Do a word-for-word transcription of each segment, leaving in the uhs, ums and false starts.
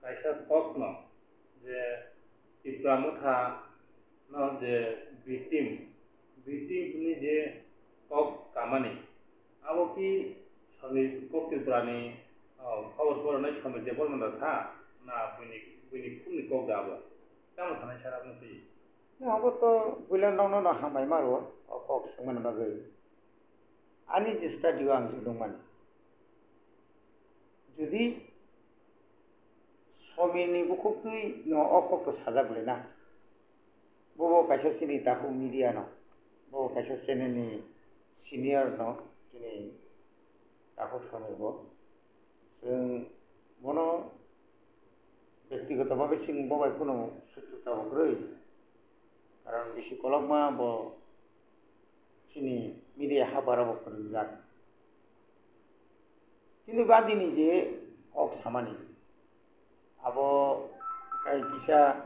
kaisa kokno je Tipra Motha no je B team, B team ni je kok kamani, abo ki Samir kok Tripura ni, oh, khobor poronai Samir Debbarma da sa na buini, buini khumni kok da abo? Tamo sanai sara bwtwi. Abo to builang nokno no hambai maro, o kok swngmani bagwi. Ani je study o ang je nukmani. Jodi Somirni bukhuk twi no o kok to sajak le na. Bobo kaisa chini takhuk media no. Bobo kaisa channel ni senior no chini takhuk Somir bo. Chwng bono bektigoto bhabe chwng bo bai kheno sutrota bo kwrwi. Karon bisi kolokma bo chini media habaro bo kwrwngjak. Kintu badini je kok samani, abo kai kisa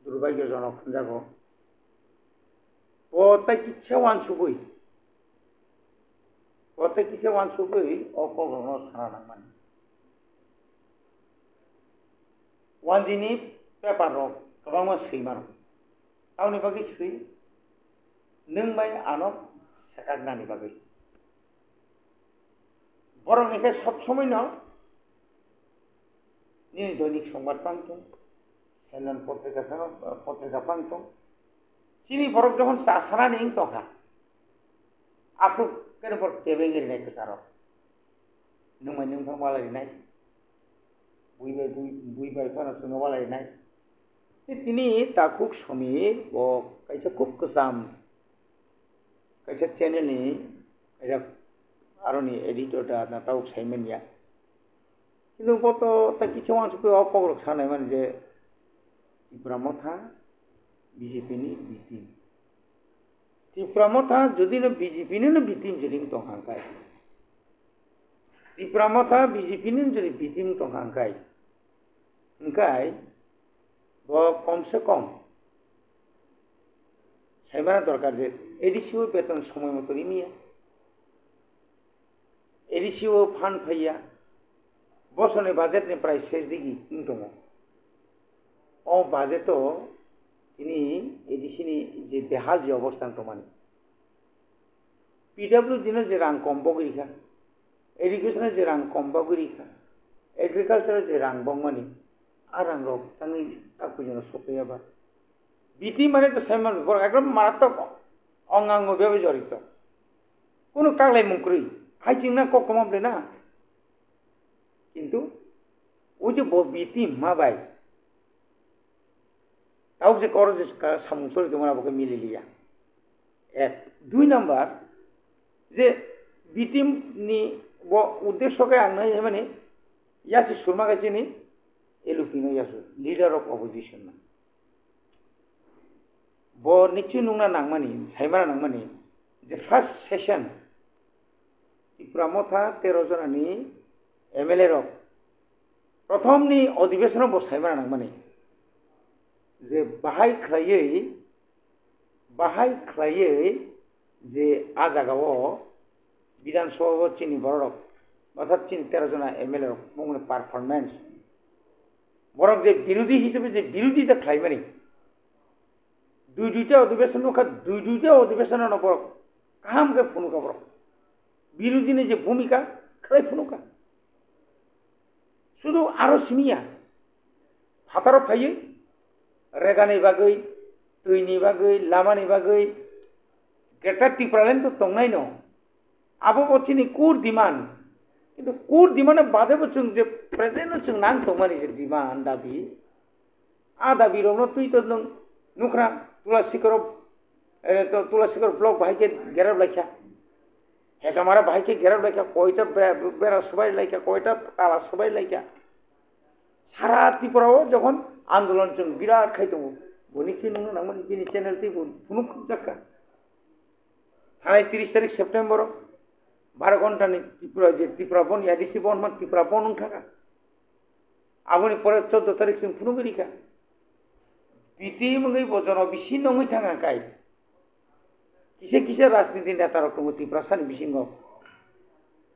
durbagyojonok hwnjago. Bo tai kisa wansugwi, bo tai kisa wansugwi o kokrokno sana nangmani. Wanjini paper rok kwbangma swi mano. Tamoni bagwi swi, nwng bai ano swkaknani bagwi. Borokni khe sob somoino nini Doinik Songbat pang tong, Sainon Potrika phano, Potrika pang tong. Chini borok jokhon cha sanani wng tongkha, aphuru keno borok kebeng rinai kwcharo. Nwng bai nwng phano walai rinai. Bui bai bui, bui bai phano chwngno walai rinai. Tei tini takhuk Somir bo kaisa khub kwcham, kaisa channel ni kaisa aroni editor da na tabuk sai manya. Kintu bo to tai kisa wansukwi o kokrok sanai mani je Tipra Motha B J P ni B team. Tipra Motha jodi no B J P ni no B team jodi wng tong kha hwnkhe, Tipra Motha B J P ni jodi B team wng tong kha hwnkhe, hwnkhe bo kom se kom saimana dorkar je A D C o beton somoi moto rimya. A D C o phan phaiya, bosoni budget ni prai ses digi wng tongo. O budget o tini A D C ni je behal je obostha wng tongmani, P W D no je rang kom bogwi rikha, education o je rang kom bogwi rikha, agriculture o je rang bongmani, a rang rok tangwi tak puijano sopaiya ba. B T mane to saiman borok ekdom maratok ongango bebo jorito. Kunu kaglai mung kwrwi. Hai chingna kok tongma ble na. Kintu o je bo B T ma bai. Tabuk je koro je ka samung choli tongmani abo khe mililiya. Ek. Dui number je B T ni bo uddesho khe ang nai mani yasi surma khe chini L U P no yasu, Leader of Opposition no. Bo nikchwi nungna nangmani, saimana nangmani je first session Tipra Motha tero jonani M L A rok prothomni odhibeshono bo saimana nangmani je bahai khlaiwi, bahai khlaiwi je a jagao Bidhan Sabha o chini borok rok, orthat chini tero jona M L A rok bongni performance, borok je birodhi hisabe je birodhita khlaimani, dui duita odhibeshon nokha, dui duita odhibeshon no borok kaham khe phunukha borok, birodhi ni je bhumika khlai phunukha. Sudu aro simiya, phataro phaiwi, regani bagwi, twini bagwi, lamani bagwi, Greater Tipraland to tongnaino. Abo bo chini core demand. Kintu core demand bade bo chwng je present no chwng nang tongmani je demand dabi. A dabi rokno twi to nwng nukha, Tula Sikoro, eh, to, Tula Sikoro block bahai khe gerab laikha. Hesamara bahai khe gerab laikha, koita be-, bera swbai laikha, koita tala swbai laikha. Sara Tripura o jokhon andolon chwng birat khai tongo, boni khe nungno nangmani bini channel tei bo phunuk jakha. Thanai tris tarik September o baro ghonta ni Tripura je Tripura bon, A D C bon man Tripura bon wng thangkha. Aboni pore chordo tarik chwng phunugwi rikha. B T M wngwi bo jono bisi nongwi thangkha kai. Kisa kisa rajniti neta rok tongo Tiprasa ni bisingo.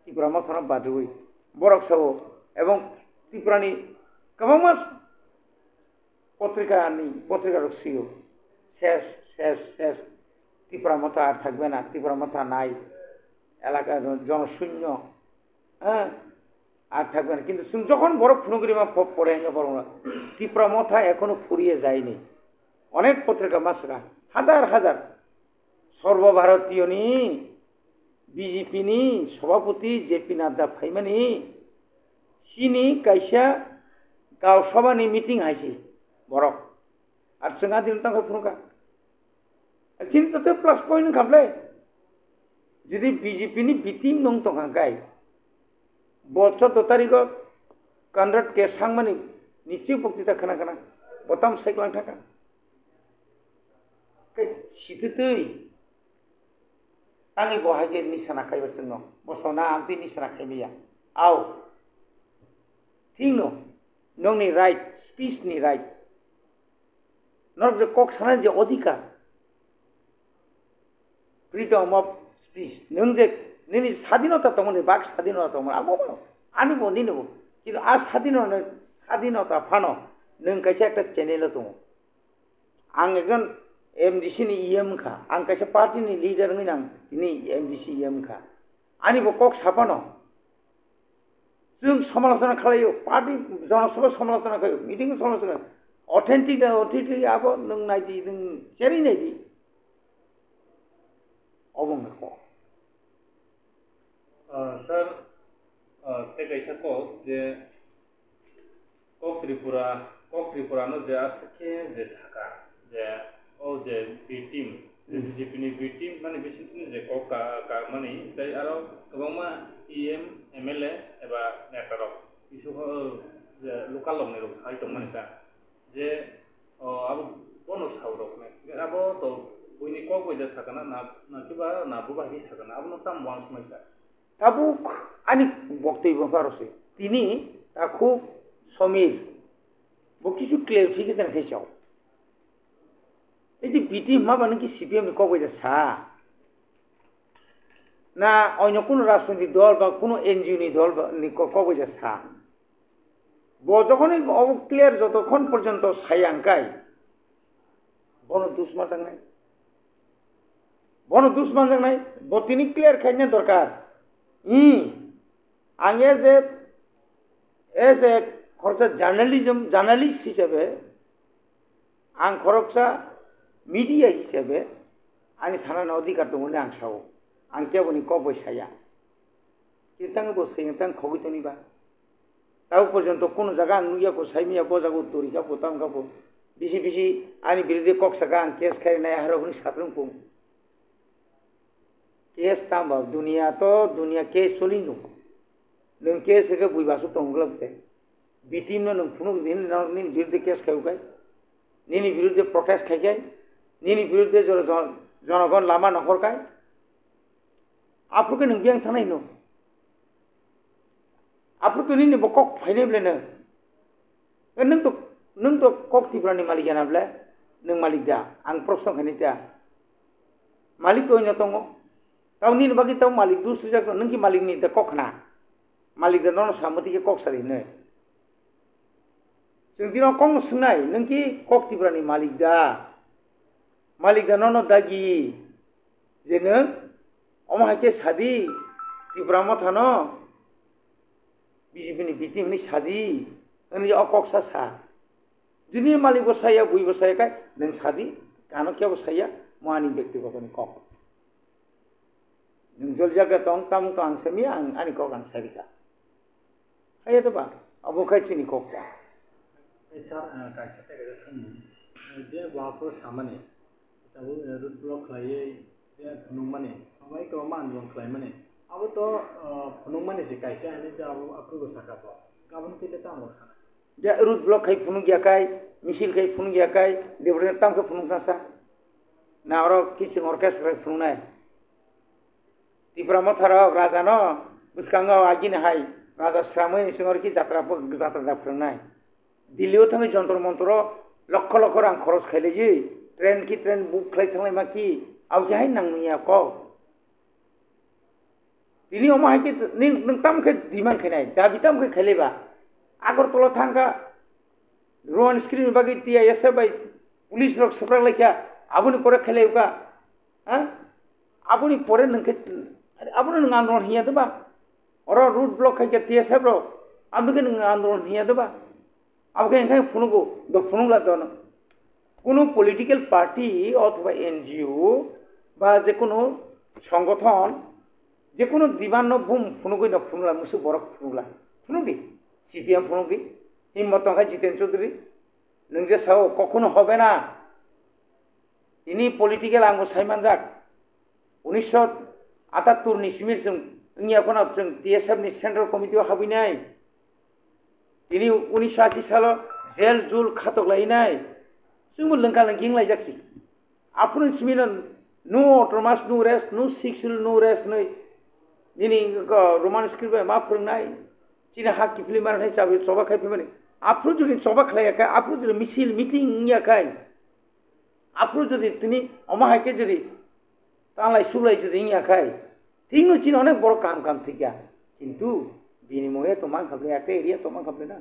Tipra Mothano badrwi borok sao ebong Tripura ni Kwbangma potrika ni, potrika rok sio. Ses, ses, ses. Tipra Motha ar thakbe na, Tipra Motha nai. Elaka jonosunyo. Ha? Ar thakbe na. Kintu chwng jokhon borok phunugri ma po-, pore hwnga borok na. Tipra Motha ekhono phuriye jaini. Onek potrika ma saka. Hajar hajar. Sarva Bharatiyo ni B J P ni Sabhapati J P Nadda phaimani chini kaisa Gaon Sabha ni meeting hai se borok. Ar chwng adin tang phai phunukha. Chini to plus point wngkha ble. Jodi B J P ni B team nung tongkha kai. Bo choudo tarikh o Conrad K Sangma ni nichwi boktita khna khna. Bo tam sai klang thangkha. Khe sititwi tangwi bo hai khe nisana khaibar chwngno. Bo sona ang twi nisana khaimaya. Au. Thikno, nokni right, speech ni right. Norok je kok sana je odhikar. Freedom of speech. Nwng je nini sadinota tongmani, bak sadinota tongmani. Abo bo, ani bo, nini bo. Kintu a sadinota, sadinota phano nwng kaisa ekta channel o tongo. Ang ekjon M D C ni E M wngkha, ang kaisa party ni leader wngwi nang tini M D C E M wngkha. Ani bo kok saphano chwng somalochona khlaio, party jonosabha somalochona khlaio, meeting somalochona khlaio. Authentic, authentic abo nwng naidi, nwng cherwi naidi. Obo wngkha kok. Ah, sir, ah, tei kaisa kok je kok Tripura, kok Tripura no je aswk khe je saka je o je B team, je Hmm. B J P ni B team mani bisingtwi je kok ka, ka mani tei aro kwbangma E M, M L A eba neta rok kisu khe je local rok ni rok sai tong mani Hmm. ta je o abo bono sao rok nai abo to buini kok bai ja sakana na, na kiba na buba hi sakana abono tam wang sumai sa. Tabuk ani boktoi bo pharo se. Tini takhuk Somir bo kisu clarification khai chao. Ei je B T hwnma ba nung ki C P M ni kok bai ja sa? Na onyo kuno rajnoitik dol ba kuno N G O ni dol ba ni ko-, kok bai ja sa? Bo jokhon obo clear jotokhon porjonto saya hwnkhe bono dus ma tangnai. Bono dus manjaknai, bo tini clear khaina dorkar. I, ang as a, as a khoroksa journalism, journalist hisabe, ang khoroksa media hisabe, ani sanani odhikar tongo hwnwi ang sao. Ang keboni kok bai saya. Kitang bo sayang tang khogwi toni ba. Tabo porjonto kuno jaga ang nukya ko, saimya bo jago turi kha bo, tamo kha bo. Bisi bisi ani birude kok saka ang case khai nai haro hwnwi satrung kung. Case tamo ba duniya to duniya case choli no. Nwng case khe bui basuk tong glak te. B team no nwng phunuk din no nini birude case khai ukai. Nini birude protest khai kai. Nini birude jor-, jon-, jonogon lama nokhor kai. Aphuru khe nwng biyang thangnai no. Aphuru to nini bo kok phainai ble no. E nwng to, nwng to kok Tripura ni malik ya na ble? Nwng malik da, ang proshno khainai da. Malik koi no tongo. Tamo nini bagwi tamo malik dus swijak to, nwng ki malik ni da kok khna. Malik da nono samwtwi khe kok sari hinwi. Chwng tino kok no swngnai, nwng ki kok Tripura ni malik da? Malik da nono dagi? Je nwng omo hai khe sadi, Tipra Motha no B J P ni B team hwnwi sadi, hwnwi o kok sa sa. Juni malik bo saya, bui bo saya khai, nwng sadi, kano khe bo saya, mo ani bektigoto ni kok. Nwng jol jaga tong, tamo to ang sami, ang ani kok ang sari kha. Haiya to ba, abo khai chini kok ta. Ei sir, ah, kaisa tei kaisa swngnai. Ah, je bo aphuru samani, tabuk, eh, road block khlaiwi je phunukmani, omo eko man jong khlaimani. Abo to, ah, phunukmani se kaisa hinwi je abo aphuru bo saka bo. Gabon khe tamo sana. Je road block khai phunuk ya kai, misil khai phunuk ya kai, Debrina tam khe phunuk na sa. Na oro kiching orchestra khai phunuknai. Tipra Motha rok raja no bwskango agini hai raja sramwi ni swngo rikhi jatra, jatra da phwrwngnai. Delhi o thangwi Jantar Mantar o lokho lokho rang khoros khailaiwi train ki train book khlai thanglai ma ki abo ki hai nang ya kok. Tini omo hai ki ni nwng tam khe demand khainai, dabi tam khe khailaiba. Agartala thangkha, Roman script ni bagwi T I S F bai police rok swprak lai kha, aboni pore khlai kha, ha? Aboni pore nwng khe, abono nwng andolon hinya de ba? Oro road block khai kha T S F rok, aboni khe nwng andolon hinya de ba? Abo khe enkhai phunugo, do phunugla dono. Kuno political party othoba N G O ba je kuno songothon, je kuno demand no bum phunugwi no phunugla, musu borok phunugla. Phunugdi, C P M phunugdi, himmat tongkha Jiten Chaudhary, nwng je sao kokhuno hobe na. Tini political ang bo sai manjak. Unisho atattur ni simi chwng wngya phano chwng T S F ni Central Committee o habwi nai. Tini unisho ashi salo jail jul khatok lai nai. Chwngbo lengka lengki wng laijak si. Aphuru simi no no autonomous, no rest, no six schedule, no rest, no nini ko Roman script bai ma phwrwng nai. Chini ha kiphilwi mani hai chabi choba khai phimani. Aphuru jodi choba khlai ya khai, aphuru jodi misil meeting wngya khai. Aphuru jodi tini omo hai khe jodi tanglai suglai jodi wngya khai, thikno chini onek borok kam kam thikya. Kintu bini moye to man khaple, ekta area to man khaple na.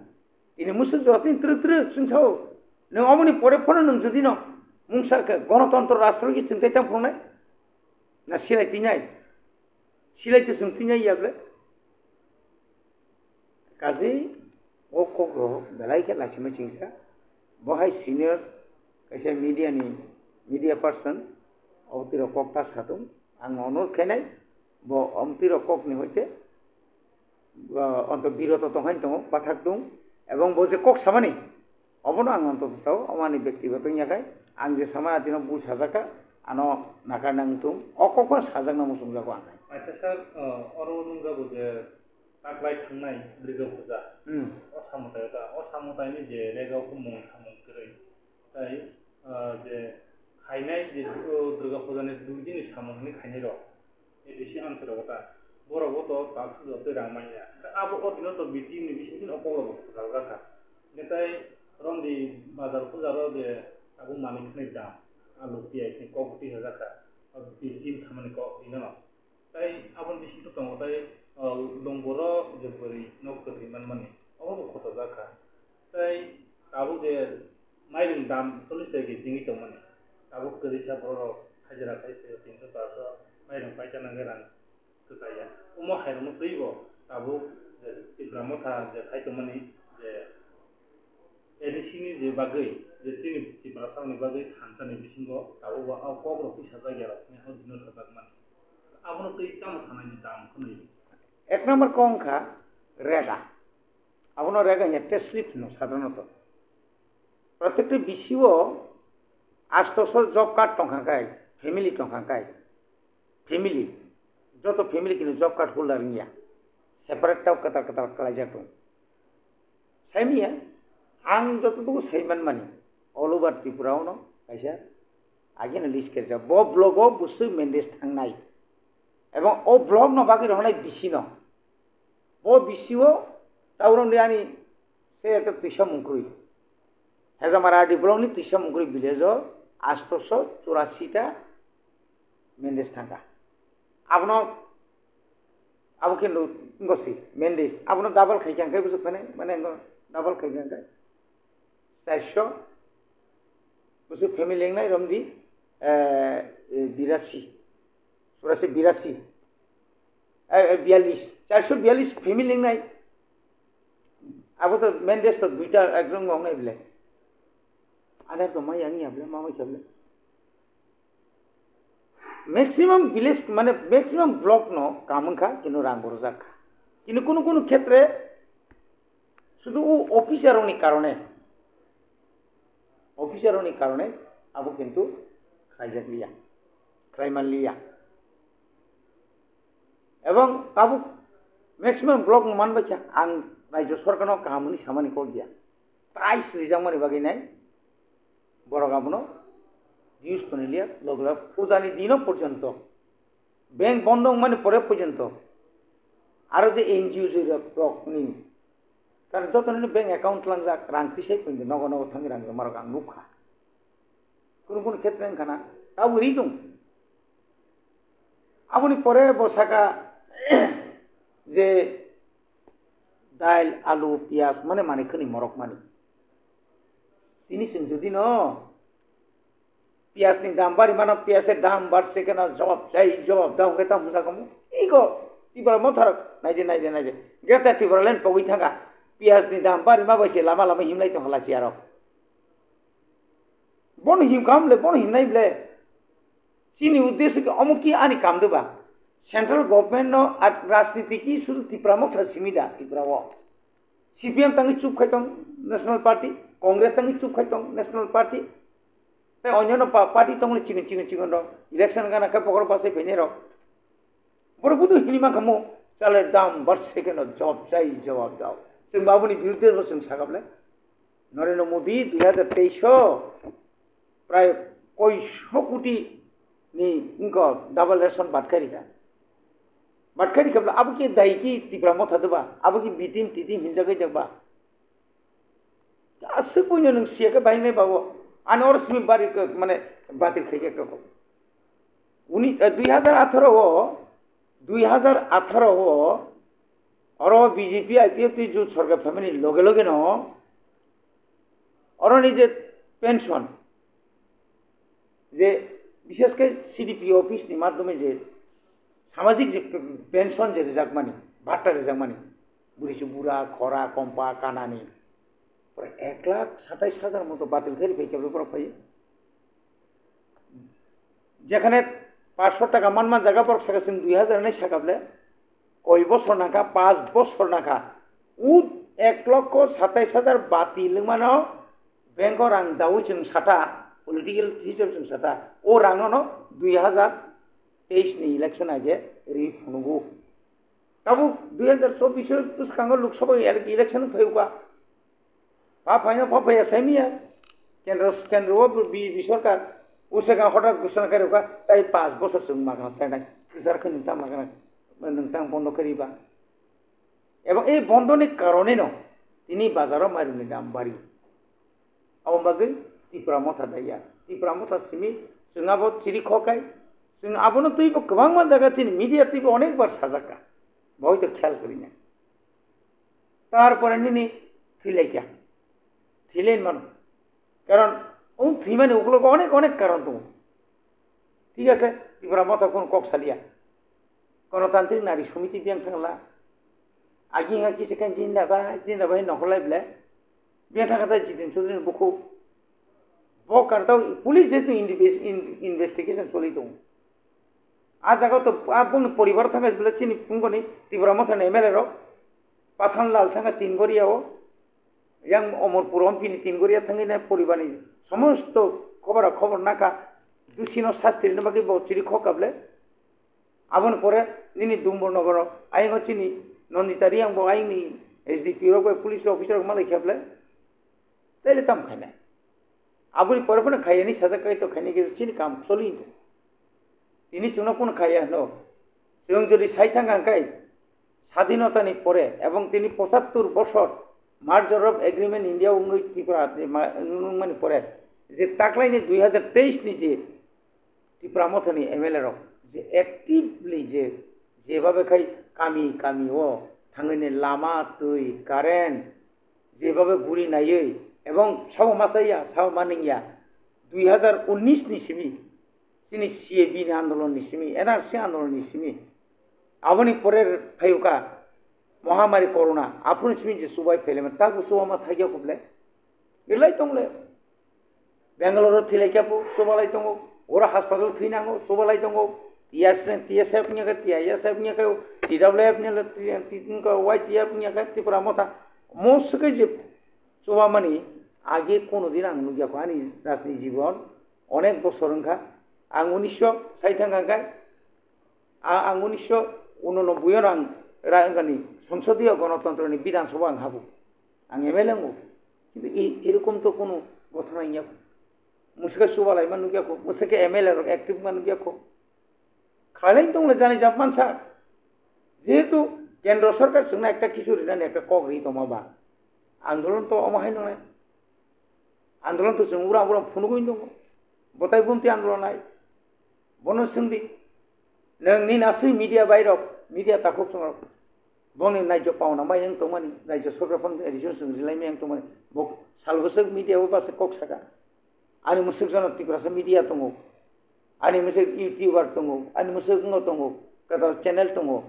Tini musuk jora tini twrwk twrwk chwng sao. Nwng omoni pore phano nwng jodi no mungsa khe gonotontro rastro ki chwng tai tang phunai. Na silai tinai. Silai to chwng tinai ya ble. Kazi o kok rok belai khe laisima chingsa. Bo hai senior kaisa media ni, media person, obotwi rok kok ta satung. Ang onur khenai, bo omtwi rok kok ni hoite, ah, onto biroto tongkhai tongo, pathak tung. Ebong bo je kok samani, obono ang onto sao, omo ani bektigoto wngya khai, ang je samani atino bul sajak kha, ano nakar nang tung, o kok phano sajak na muchung jago ang hai. Acha sir, ah, oro nungjago je taklai thangnai Durga Puja. Hmm. O samutai ta, o samutai ni je rega o mung samung kwrwi. Tai, ah, je khainai je, o, Durga Puja ni dui din ni samung hwnwi khainai rok, A D C amchai rok ta, borok bo to tak sujo tei rang manya. Abo o dino to B T ni bising din o kok rok bo kwtal kha. Hwnkhe tai romdi bazar puja ro je tabuk manwi khwnai dam, alu, piyaj ni kok twi hajak kha, B T ni thamani kok dino no. Tai aboni bisingo tongo tai, ah, dongboro je bwrwi nok kwrwi manmani, omo bo khotokjak kha. Tai tabuk je mairung dam chollish taka kg wngwi tongmani, tabuk kwrwisa borok hajira khai phaiyo tinso charso mairung paisa nangkhe rang kwchaya. Omo hairokno twibo tabuk je Tipra Motha je khai tongmani je A D C ni je bagwi, je chini Tiprasarokni bagwi thansa ni bisingo tabuk bo o kok rok twi sajak ya rok, o dino sajak mani. Abono twi tamo sanai ni dam khwnwi. Ek number kok wngkha rega. Abono rega hiya tax slip hino sadharonoto. Protekti B C O astoso job card tongkha kai, family tongkha kai. Family, joto family kini job card holder wngya, separate tao kwtal kwtal kalaijak tongo. Saimanya, ang joto dugu saimanmani, all over Tripura ono kaisa agini list kerjak. Bo block o bwswk Mendes thangnai. Ebong o block no bagwi rohornai B C no. Bo B C o taurong de ani se ekta twisa mungkrwi. Hejamara R D block ni twisa mungkrwi village o astoso churasi ta Mendes thangkha. Abono, abo khe no, ngosi, Mendes. Abono double khai khe ang khe busu phane, mane ngo double khai khe ang khe. Charso. Busu family lengnai romdi, eh, eh, birasi. Churasi birasi. Eh, eh, biyalis. Charso biyalis family lengnai. Abo to Mendes to duita ekdom ngongnai bile. Ada to mai yang ya bile, ma mai kya bile. Maximum village, mane maximum block no kaam wngkha, kintu rang borjak kha. Kintu kunu kunu khetre sudu o officer rokni karone, officer rokni karone abo kintu khlaijak liya, khlaiman liya. Ebong tabuk maximum block no manbai kha, ang Rajya Sorkar no kaham hwnwi samani kok ya. Price rijakmani bagwi nai borok abono use toni liya, log log pujani dino porjonto, bank bondo wngmani pore porjonto, aro je N G O je rok, rokni, karon joto nini bank account langjak, rang tisai poito nogo nogo thangwi rang rwma rok ang nukha. Kunu kunu khetre wngkha na, tabuk ri tong. Aboni pore bo saka je dail, alu, piyaj mane manwi khwnwi morok mani. Tini chwng jodi no piyaj ni dam bari mano, piyaj ni dam bar se kena jawab jai jawab da hwnkhe tamo hwnsa kamo. Iko Tipra Motha rok naidi, naidi, naidi. Greater Tipraland pogwi thangkha. Piyaj ni dam bari ma bai se lama lama himlai tongkha lachi arok. Bono himkha hamle, bono himnai ble. Chini uddesho ki omo ki ani kam de ba? Central government no at rajniti ki sudu Tipra Motha simi da Tripura o. C P M tangwi chup khai tong National Party, Congress tangwi chup khai tong National Party. Tei onyono pa-, party tongmani chikon chikon chikon rok. Election gana khe pokoro pasai phainai rok. Borok budu hini mankha mo, chaler dam bar second o jawab chai jawab dao. Chwng babuni birudhe bo chwng sakable. Narendra Modi dui hajar teis o prai koiso koti ni wngkha double ration batkari kha. Batkari khabla abo khe dai ki Tipra Motha de ba, abo khe B team, T team hinjagwi jak ba. Aswk buino nwng siya khe bahai nai bago. Ani oro simi bari khe mane batil khai khe kok. Uni, eh, dui hajar atharo o, dui hajar atharo o, oro B J P I P F T jut sorkar phaimani loge loge no, oroni je pension, je bishesh khe C D P office ni madhyome je samajik je pension je rijakmani, bhatta rijakmani, buri chubura, khora, kompa, kanani, pura ek lakh satais hajar moto batil khe riphai khe borok phai. Jekhane paanch sho taka manma jaga borok saka chwng dui hajar hinwi sakable, koi bosor nangkha, paanch bosor nangkha. U ek lokho satais hajar batil wngmano bank o rang daui chwng sata, political hisabe chwng sata. O rangno no dui hajar teis ni election age ri phunugo. Tabuk dui hajar chobbish o bwskango Lok Sabha ele-, election phaiuka. Pha phaino pha phaiya saimiya. Kendro, kendro o B J P sorkar. Uswkang hotak gusana kairuka, tai paanch bosor chwng magna chainai. Kwchar khe nwng tang magna, nwng tang bondo kariba. Ebong ei bondoni karoneno tini bazaro mairungni dam bari. Aboni bagwi Tipra Motha daiya. Tipra Motha simi chwng abo chiri khokai. Chwng abono twibo kwbangma jaga chini media twibo onekbar sajakka. Bo hoito khel kwrwinai. Tarpore nini thwilaikha. Thwilaini mano. Karon o thwimani uklogo onek onek karon tongo. Thik ase, Tipra Motha kono kok saliya. Ganatantrik Nari Samiti biyang thangla. Agi wngkha kisa khe jinda bai, jinda bai nongkhorlai ble. Biyang thangkha tei Jiten Chaudhary ni bukhuk. Bo kartao police jehetu inves-, in-, investigation choli tongo. A jaga to a bongni poribar thangkha bwle chini phunukgani Tipra Motha ni M L A rok. Pathan Lal thangkha Tingoria o. Yang Omorpur Ompi ni Tingoria thangwi na poribar ni somosto khobora khobor nakha. Dusi no sasti rwna bagwi bo chiri khokable. Aboni pore nini Dumbarnagar o ayang o chini Nandita Reang bo ayang ni S D P rok bai police officer rok malai kheble. Taile tam khainai. Aboni pore phano khaiyani sajak kai to khainai khe chini kam choli. Tini chwngno kunu khaiya hwno. Chwng jodi sai thang kha hwnkhe, sadhinotani pore ebong tini pochattor bosor Merger of Agreement India wngwi Tripura ni ma-, wngmani pore je taklaini dui hajar teis ni je Tipra Mothani M L A rok je actively je, jebabe khai kami kami o thangwi ni lama, twi, current, jebabe guri naiwi ebong sabo ma chaya, sabo ma ningya, dui hajar unnish ni simi chini C A B ni andolon ni simi, N R C andolon ni simi, aboni pore phaiuka mohamari corona, aphuru simi je chubai phelema, tabu chuba ma thagya kuble, belai tongle. Bangalore o thilai khe bo chubalai tongo, oro hospital thwi nango, chubalai tongo, T S, T S F wngya khe, T I S F wngya khe, T W F wngya khe, T, T, wngkha Y T F wngya khe, Tripura Motha, mo swkhe je chubamani age kono din ang nukya kho ani rajni jibon, onek bosor wngkha, ang unisho sai thangkha khe, a-, ang unisho unonoboi o ang ra-, wngkha ni Songsodiyo Gonotontro ni Bidhan Sabha ang habu. Ang M L A wngo. Kintu e-, erokom to kono gothona wngya kho. Mwswkhe chubalai ma nukya kho, mwswkhe M L A rok active ma nukya kho. Khlailai tongla jani jab mansa. Jehetu kendro sorkar chwngno ekta kisu rinani ekta kok ri tongma ba. Andolon to omo hai nongnai. Andolon to chwng ura ura phunugwi tongo. Botai bumti andolon hai. Bono swngdi. Nwng nini aswk media bairok, media takhuk chwngrok. Bongni naijak pauna mai wng tongmani, naijak sorkar phano resolution rilai mai wng tongmani. Bo sal bwswk media o basa kok saka. Ani mwswk jano Tiprasa media tongo. Ani mwswk YouTuber tongo. Ani mwswk wngno tongo. Kwtal channel tongo.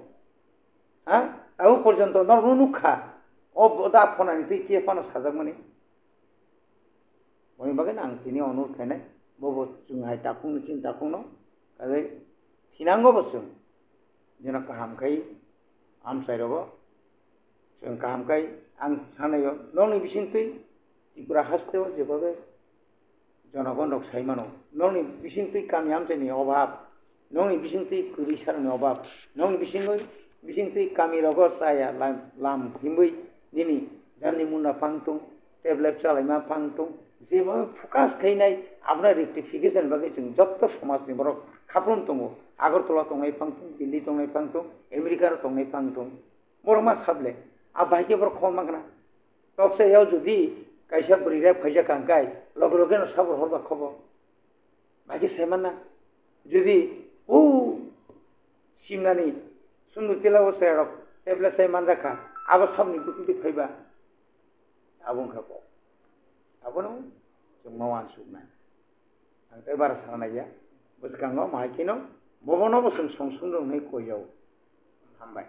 Ha? Abo porjonto norokno nukha. O bo da phonani twi khe phano sajakmani. Boni bagwi ang tini onur khainai. Bobo chwng hai takhukno chini takhukno. Kaje thinango bo chwng. Jeno kaham khai amchai rogo. Chwng kaham khai ang sanayo. Nokni bisingtwi Tripura hasteo jebobe jonogon rok sai mano. Nokni bisingtwi kami amchaini obhab, nokni bisingtwi kwrwi sarokni obhab, nokni bisingwi, bisingtwi kami rogo chaya lam, lam himwi nini jani muna phang tung, tablet chalaima phang tung, jebo focus khainai abono rectification bagwi chwng jotto somajni borok khaprum tongo. Agartala tongnai phang tung, Delhi tongnai phang tung, America ro tongnai phang tung. Borok ma sable, a bahai khe borok khobor mankha na. Toksa yao jodi kaisa bwrwi rek phaijak kang kai, loge loge no sabor horba khobor. Bahai khe sai manna. Jodi o simnani sunduk tila o chwrairok tablet sai manjak kha, abo saboni bwkhwtwi phaiba. Abo wngkha kok. Abono chwng ma uansuknai. Ang tei bara sana naiya. Bwskango mahai kheno bobono bo chwng song song rwnai koijao. Hambai.